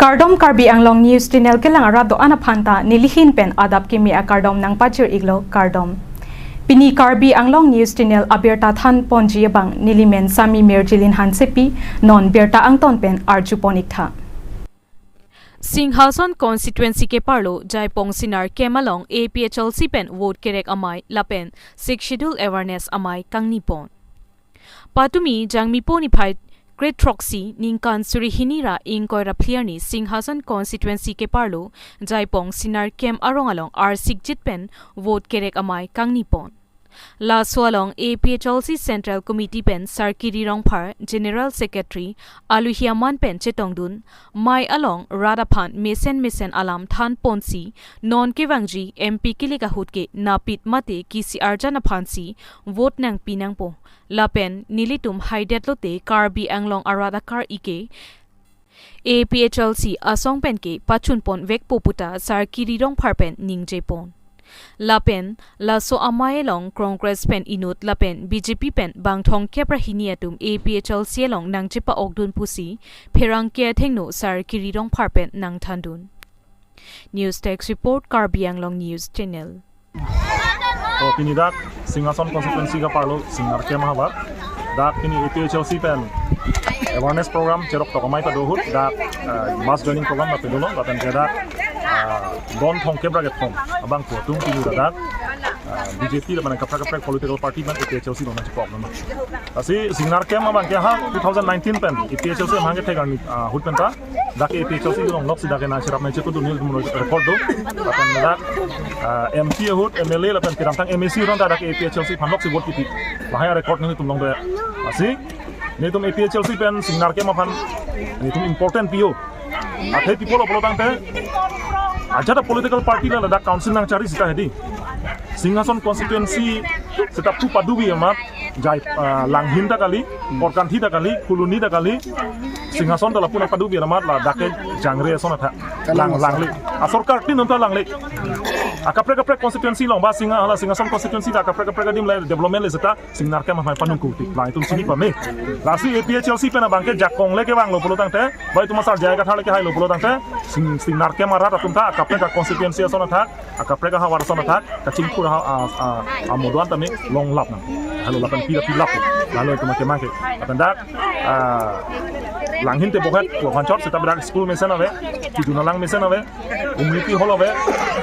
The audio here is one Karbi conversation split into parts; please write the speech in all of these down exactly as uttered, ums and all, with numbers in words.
Kardom, Karbi Anglong News Channel kelang arat do-an aphan ta nelihin pen adap kimi akardom nangpajir-iklo, kardom. Pini Karbi Anglong News Channel abirta than ponji abang nelimen Sami Mirjilin Hansepi, non birta angton pen arju pon-iktha. Singhason constituency keparlo Jaipong Sinar Camp along A P H L C pen vote kerek amei lapen Sixth Schedule awareness amei kangni pon. Patumi Jangmipo niphai kre throksi ningkan suri hini ra ingkoi ra phli arni Singhason constituency keparlo Jaipong Sinar Camp arong along arsikjit pen vote kerek amei kangni pon. Laso along A P H L C Central Committee pen Sar Kiri Rongphar, General Secretary, aluhi aman pen chetongdun, mei along rat aphan mesen mesen alam than ponsi, non kevangji M P kelek ahut ke napit mate kisi arjan aphansi vote nangpi nangpo. Lapen nelitum haidet lote Karbi Anglong arat akar ike A P H L C asong pen ke pachun pon vekpo puta Sar Kiri Rongphar pen ningje pon. Lapen laso amei along Congress pen inut lapen B J P pen bang thomkep ra hini atum A P H L C along nangchepa-okdun pusi pherangke athengno Sar Kiri Rongphar pen nangthandun. News Desk Report, Karbi Anglong News Channel. To pini dak Singhason constituency keparlo Sinar Camp ahavar. Dak pini A P H L C pen awareness program cherok tok amei pado ahut dak, eh, mass joining program lapen dolo lapen ke dak, eh, don thomkep ra kethom abang ko atum pini dak, eh, B J P lapen kaprek kaprek political party pen A P H L C dona chipok nama. Lasi Sinar Camp abang ke ha two thousand nineteen pen A P H L C amahang kethek arni, ah, ahut pen ta dak A P H L C along lok si dak nangcherap nangchepudun nelitum record do. Lapen dak, ah, M P ahut, M L A lapen kedamtang M A C ahut ta dak A P H L C aphan lok si vote kipi. Lahai record nelitum long do. Lasi nelitum A P H L C pen Sinar Camp aphan nelitum important pi-o. Athe pi pulo pulo tangte ajat a political party la ladak council nangchari sita hedi. Singhason constituency sita pu padubi amat jai, ah, Langhin ta kali, Korkanthi ta kali, Phuloni ta kali, Singhason ta lapu nangpadubi amat ladak ke jangre ason athak. Lang, langle. Asor karti non ta langle. Akaprek kaprek constituency along ba Singha, hala Singhason constituency ta akaprek kaprek adim le development le sita Sinar Camp amei panung kuti. Latum chini pame. Lasi A P H L C pen abang ke jakong le kevanglo pulo tangte, ba itum asar J I Kathar le kehailo pulo tangte, Sing, Sinar Camp arat atum ta akaprek a constituency ason athak, akaprek ahavar ason athak, kachingthur ha, a, a, amodwan tame longlap nang. Halo lapen pira pilap. Halo itum ke mangke. Lapen dak, ah, Langhin te bohet, ko hanchot sita dak school mesen ave, Kijun Alang mesen ave, community hall ave,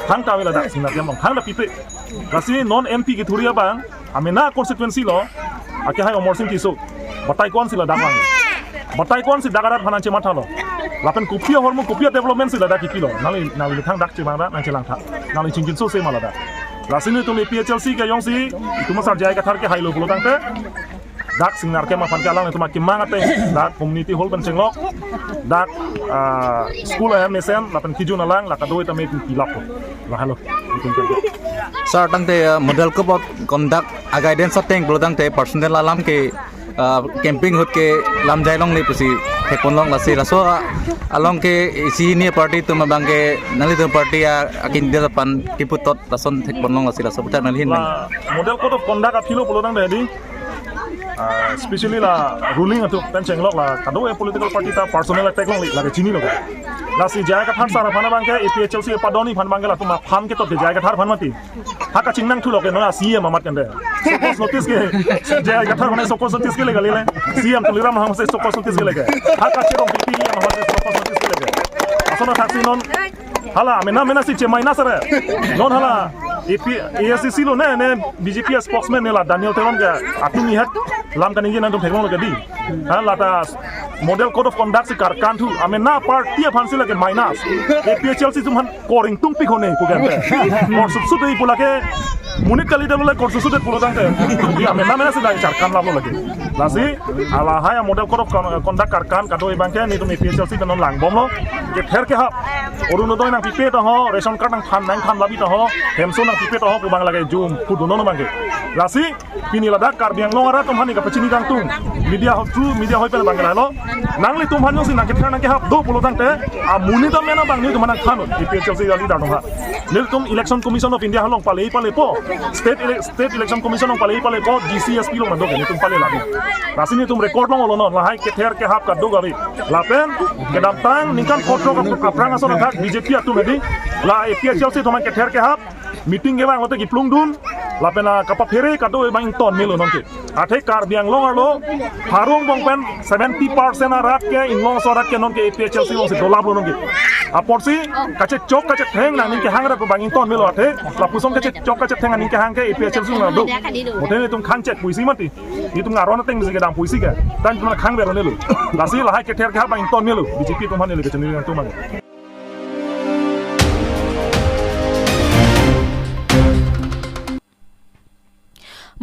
thangta ave ladak Sinar Camp along, thangta pipe. Lasi non M P kethuri abang, amena constituency lo, akehai Amarsing Tisso. Batai ko-ansi ladak vang. Batai ko-ansi dak arat aphan nangchemathalo. Lapen kopi ahormu kopi development si ladak kipilo. Nangli, nangli thang dak chevang ra nangchelang tha. Nangli chingkin so se ma ladak. Lasi nelitum A P H L C ke jongsi, itum asar J I Kathar kehailo pulo tangte. Dak Sinar Camp aphan ke alanglitum akemang ate. Dak community hall pen chenglok. Dak, ah, school ahem mesen, lapen Kijun Alang, la kado-an tame pilap ko. Lahelo. Sar tangte, ah, model code of conduct a guidance ateng pulo tangte personal alam ke, ah, campaign ahut ke lam jai longle pusi thekpon long lasi laso, ah, along ke isi hini party atum abang ke nanglitum party a, a candidate aphan kipu tot lason thekpon long lasi laso puthak nanghin. La model code of conduct aphi lo pulo tangte hedi. Ah, especially la ruling atum pen chenglok la kado-an political party ta personal attack longle lake chinilo. Lasi J I Kathar sar aphan abang ke A P H L C padoni aphan abang ke latum aphan ketot ke J I Kathar aphan mati. Ha kachingnang thulo ke non a C M amat kende. Show cause notice ke. J I Kathar mane show cause notice kele kali le. C M Tuliram Ronghang mane show cause notice kele ke. Ha kachirong P P E amat mane show cause notice kele ke. Ason athaksi non hala amena mena si chemai na sare. Non hala A P, A S D C lo ne, ne B J P spokesman ne la Daniel Teron ke atum ihet lam kaningje nangtum theklonglo ke di. Ha lata model code of conduct si karkan thu. Amena party aphan si lake minus. A P H L C atum aphan koring tungpi khone pu kan. Kor sup sup dei pu lake monit kali dalo lake kor sup sup dei pulo tangte. Ya, amena mena si lake karkan lap lo lake. Lasi, alahai model code of con-, conduct karkan kado-an abang ke nelitum A P H L C pen non langbomlo. Kether kehap. Orunodoi nangpipe ta ho, ration card nangthan nangthan labi ta ho, hemso nangpipe ta ho, pu abang lake jum, pu dunnon abang ke. Lasi, pini ladak Karbi Anglong arat atum aphan kapachini kangtung. Media ho, through media hoi pen abang ke lahelo. Nanglitum aphan jongsi nangkether nangkehap do pulo tangte, amonit amena abang nelitum aphan nangthan, A P H L C leader atum aphan. Nelitum Election Commission of India along palei palepo. State ele-, State Election Commission along palei palepo. D C, S P along nado ke nelitum palei lagi. Lasi nelitum record along olo non lahai kether kehap kaduk ave. Lapen kedamtang ningkan kothrok ap-, aphrang ason athak B J P atum hedi la A P H L C atum kether kehap meeting kevang lote kiplungdun. Lapen, ah, kapaphere kaduk abang ingtonmelo nonke. Athe Karbi Anglong arlo harong bong pen seventy percent arat ke inglong aso arat ke nonke A P H L C alongsi dolaplo nonke. Apotsi kachechok kachetheng nangning kehang arat abang ingtonmelo athe lapuson kachechok kachetheng nangning kehang ke A P H L C along do. Muthe nelitum khangchek pusi mati. Nelitum ngaron ateng si kedam pusi ke. Tan cuma khang bero nelo. Lasi lahai kether kehap abang ingtonmelo. B J P atum aphan neli kechini nangtum aphan.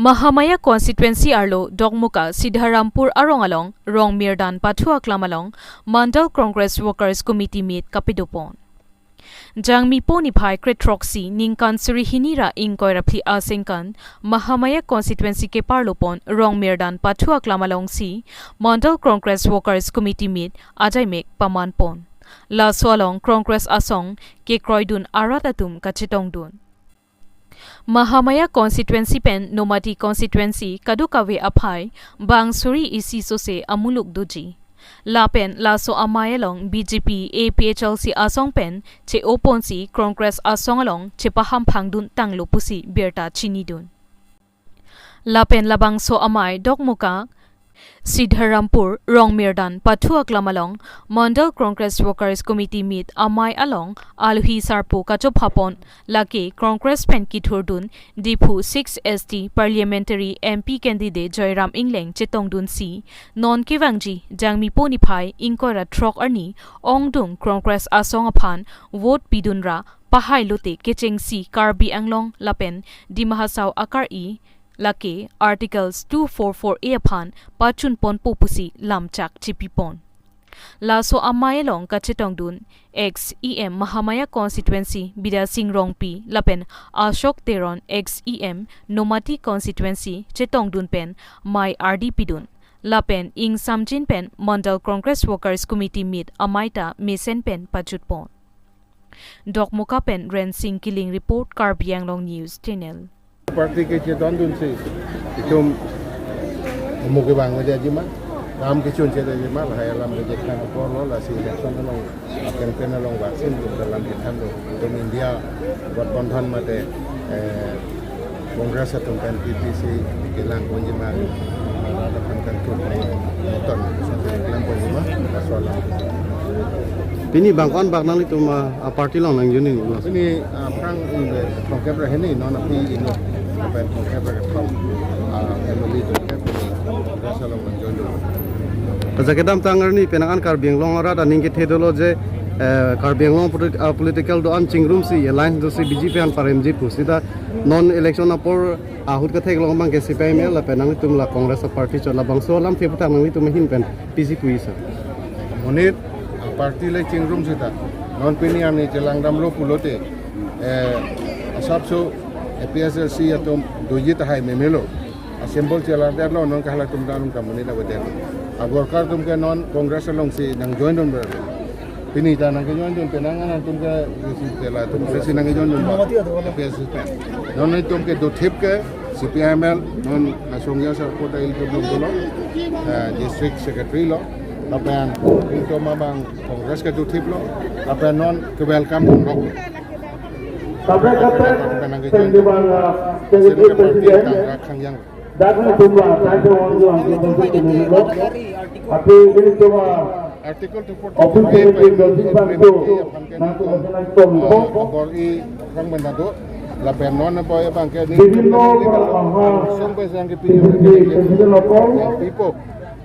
Mahamaya constituency arlo Dokmoka Siddharampur arong along Rongmirdan pathu aklam along Mandal Congress Workers Committee meet kapidopon. Jangmi po niphai kre throksi ningkan suri hini ra ingkoi ra phli aningkan Mahamaya constituency keparlopon Rongmirdan pathu aklam alongsi Mandal Congress Workers Committee meet ajaimek pamanpon. Laso along Congress asong kekroidun arat atum kachetongdun. Mahamaya constituency pen Nomati constituency kadokave aphai bang suri isi sose amuluk doji. Lapen laso amei along B J P A P H L C asong pen che-oponsi Congress asong along chepaham phangdun tanglo pusi birta chinidun. Lapen labangso amei Dokmoka Siddharampur Rongmirdan pathu aklam along Mandal Congress Workers Committee meet amei along alohi sarpo kachophapon lake Congress pen kithurdun Diphu six S T parliamentary M P candidate Joyram Engleng chetongdunsi non kevangji Jangmi po niphai ingkoi ra throk arni ongdung Congress asong aphan vote pidun ra pahai lote kechengsi Karbi Anglong lapen Dima Hasao akari lake Articles two four four A aphan pachunponpo pusi lamchak chepipon. Laso amei along kachetongdun ex E M Mahamaya constituency Bidya Sing Rongpi lapen Ashok Teron ex E M Nomati constituency chetongdun pen mei ardi pidun. Lapen ingsamjin pen Mandal Congress Workers Committee meet amei ta mesen pen pajutpon. Dokmoka pen Rensing Killing report, Karbi Anglong News Channel. Party ke chetongdunsi itum umuk kevang media jima, lam kechun chede jima, lahai alam ke jekhan korlo, lasi election along, campaign along vaksin itum lam kethan do, itum India Gathbandhan mate, eh, Congress atum pen P T C kelang ponjima, ada kan kan tu motor, so kelang ponjima, laso alam. Pini bang ko-an bak nanglitum, ah, party along nang join-i lo? Pini, ah, aphrang in the throngkep ra hini, non aphi inut pen throngkep ra kethom, ah, M L A throngkep pini Congress along nang join dolo. Ajak kedamtang arni penang an Karbi Anglong arat aning kethe dolo je, eh, Karbi Anglong politi-, ah, political do-an chingrumsi alliance dosi B J P aphan paremji pu. Sita non election apor ahut ketheklong abang ke C P I M L lapen nanglitum la Congress party chot, labangso alamthe aputhak nanglitum ahin pen pisi pu-i sir? Monit, ah, party le chingrum sita. Non pini arni chelangdamlo pulote, eh, asapso A P H L C atum doji tahai memelo. Asymbol chelangdamlo, non ke halatum ta nung ta monit avedet. A worker atum ke non Congress alongsi nang join dunver. Pini ta nang ke join dun, penang an atum ke si tela atum ke si nang ke join dun. P S S pen. Non itum ke dothip ke C P I M L, non asong ya sa kota il ke belum dulu. Eh, district secretary lo. Lapen itum abang Congress ke dothip lo. Lapen non ke welcome dun lo. Tapi kata, penang ke join dun. Sini ke party tang rak khang yang. Datang jumlah, datang orang yang belum tentu dulu. Tapi ini cuma Article two forty-five office meeting dosi bangso, nantu kesenang tom ko. Abor i rang menado, lapen non boy bangke ni. Bibino para aha, song pe sang ke video, bibino ko. Pipo,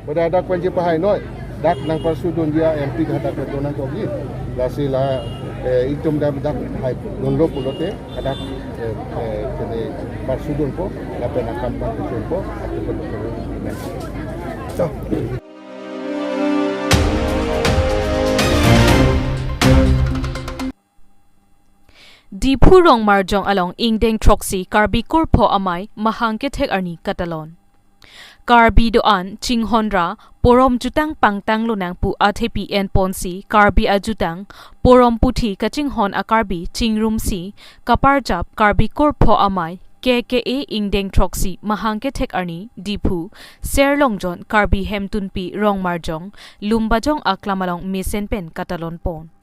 pada dak penji pahai noi, dak nang parsudun dia M P ka dak betul nang kogi. Lasi la, eh, itum dak dak hai dunlo pulote, dak, eh, eh, kene parsudun po, lapen akam parsudun po, article two forty-five. So. Diphu Rongmarjong along ingdeng throksi Karbi Kurpho Amei mahang kethek arni katalon. Karbi do-an chinghonra porom jutang pangtang lonang pu athepi enponsi Karbi ajutang porom puthi kachinghon a-Karbi chingrumsi kaparjap Karbi Kurpho Amei K K A ingdeng throksi mahang kethek arni Diphu Serlongjon Karbi Hemtunpi Rongmarjong Lumbajong aklam along mesen pen katalon pon.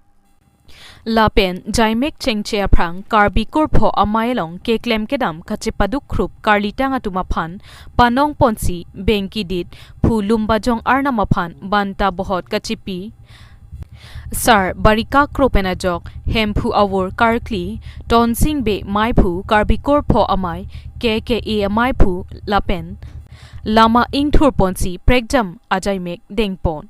Lapen jaimek chengche aphrang Karbi Kurpho Amei along keklem kedam kachepaduk khrup karlitang atum aphan panong ponsi bengkidit phu Lumbajong arnam aphan banta bohot kachipi Sar Barika Kro pen ajok Hemphu Avur Karkli Tonsing Bey Meiphu Karbi Kurpho Amei K K A Ameiphu lapen lama ingthur ponsi prekjam ajaimek dengpon.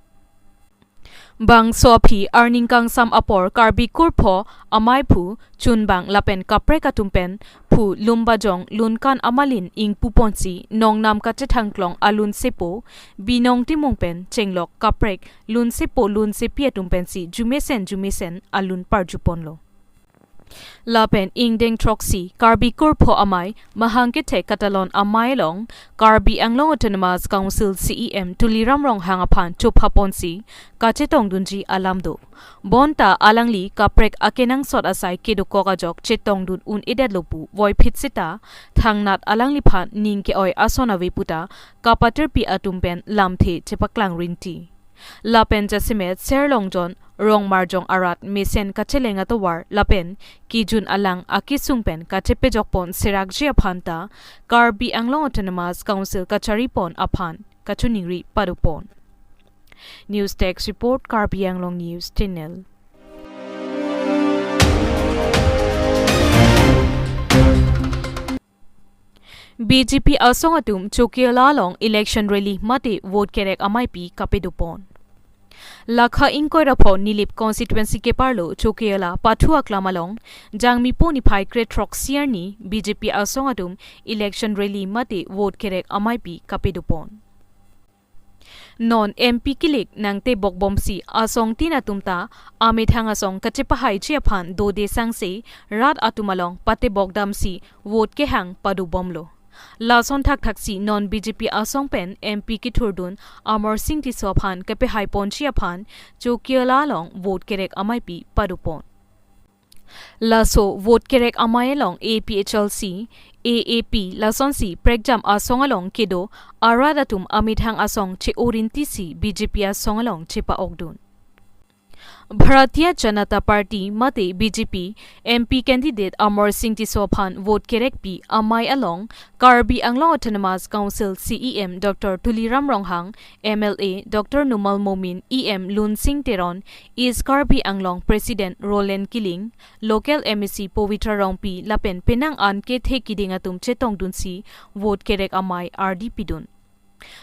Bangso aphi arningkangsam apor Karbi Kurpho Ameiphu chunbang lapen kaprek atum pen phu Lumbajong Lunkan Amalin ingpu ponsi nongnam kachethangklong alun sepo Binong Timung pen chenglok kaprek lun sepo lun sepi atum pensi jumesen jumesen alun parjuponlo. Lapen ingdeng throksi Karbi Kurpho Amei mahang kethek katalon amei along Karbi Anglong Autonomous Council C E M Tuliram Ronghang aphan chophaponsi kachetongdunji alam do. Bonta alangli kaprek akenangsot asai kedokok ajok chetongdun un-edetlo pu voiphit seta thangnat alangliphan ning ke-oi ason ave puta kapatirpi atum pen lamthe chepaklang rinti. Lapen jasemet Serlongjon Rongmarjong arat mesen kacheleng atovar lapen kejun alang akesung pen kachepejokpon serakji aphan ta Karbi Anglong Autonomous Council kacharipon aphan kachiningri padopon. News Desk Report, Karbi Anglong News Channel. B J P asong atum Chokihola along election rally mate vote kerek ameipi kapadopon. Lakha ingkoi ra pho Nilip constituency keparlo Chokihola pathu aklam along Jangmi po niphai kre throksi arni B J P asong atum election rally mate vote kerek ameipi kapadopon. Non M P kilik nangtebokbomsi asongtin atum ta amethang asong kachepahaiji aphan dode sangse rat atum along patebokdamsi vote kehang padobomlo. Lason thakthaksi non B J P asong pen M P kethurdun Amarsing Tisso aphan kepehaiponji aphan Chokihola along vote kerek ameipi padopon. Laso vote kerek amei along A P H L C, A A P lasonsi prekjam asong along kedo arat atum amethang asong che-orintisi B J P asong along chepa-okdun. Bharatiya Janata Party mate B J P M P candidate Amarsing Tisso aphan vote kerekpi amei along Karbi Anglong Autonomous Council C E M Doctor Tuliram Ronghang, M L A Doctor Numal Momin, E M Lunsing Teron, East Karbi Anglong President Roland Killing, Local M A C Pavitra Rongpi lapen penang an kethe kiding atum chetongdunsi vote kerek amei ardi pidun.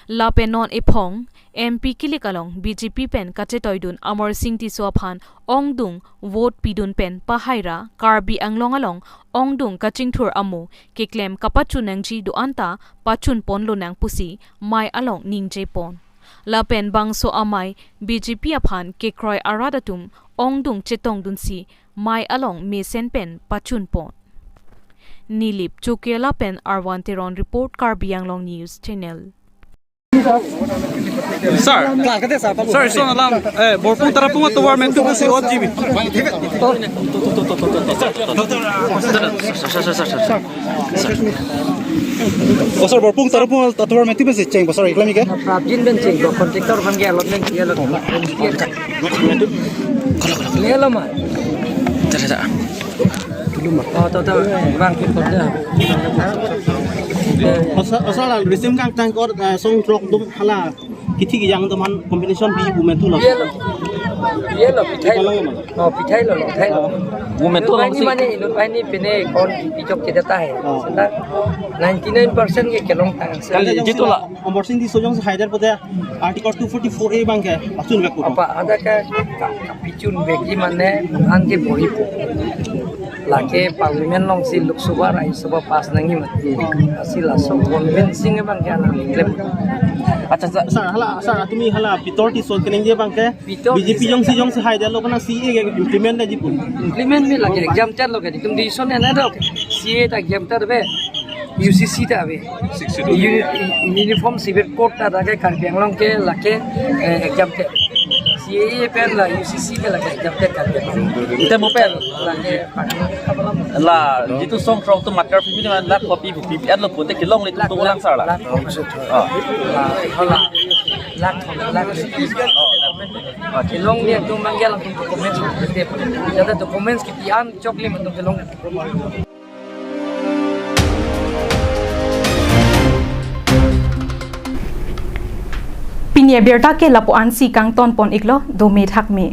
Lapen non ephong M P kilik along B J P pen kachetoidun Amarsing Tisso aphan ongdung vote pidun pen pahai ra Karbi Anglong along ongdung kachingthur amo keklem kapachun nangji do-an ta pachunpon lonang pusi mei along ningjepon. Lapen bangso amei B J P aphan kekroi arat atum ongdung chetongdunsi mei along mesen pen pachunpon. Nilip Chokihola pen Arvan Teron report, Karbi Anglong News Channel. Sir, sir, ison alam, eh, Borpung Tarapung atovar mentu pusi ot G B. Oh, sir, Borpung Tarapung atovar mentu pusi cheng, sir, iklam ike? Prabjin pen cheng, contractor aphan ke allotment kiya lo. Nelo ma. Oh, to, to, bang, to, to. Asa, asa la, resim kangtang kor, eh, song trok dum hala. Kithi kejang teman competition pi pu mentu lo. Yelo. Yelo, pithai lo. Oh, pithai lo, pithai lo. Pu mentu lo. Mane, mane, inut mane pine kon pichok kita tahe. Oh. Seta ninety nine percent ke kelongtang. Kali jitu la. Amarsing Tisso jongsi haidet pute Article two forty-four A abang ke pachunvek pu. Apa ada ke ka-, kapichunvekji mane an ke bohi pu. Lake parliament alongsi Lok Sabha, Rajya Sabha pass nangji mati. Lasi laso convincing abang ke alang klem. Accha, accha. Sir, hala, sir, atumi hala Pitor Tisso keningje abang ke Pitor B J P Tisso jongsi, jongsi haidetlo kana C A A ke implement nangji pu. Implement me lake exam tar lo ke, itum decision ena do. C A A ta exam tar be. U C C ta ave. Sixty-two. Uni-, Uniform Civil Code ta lake Karbi Anglong ke lake, eh, exam ke. C A A pen la U C C ke lake exam ke Karbi Anglong. Ita mo pen? Lake la jitu song trong tu matter pimi ma la copy bu pimi at lo pute kelongle tu lang sar la. La, la, la, la, la, kelongle tu mangge la tu documents. Jada documents kipi an choklim tu kelong. Pini abirta ke lapu-ansi kangton pon iklo, dome thakme.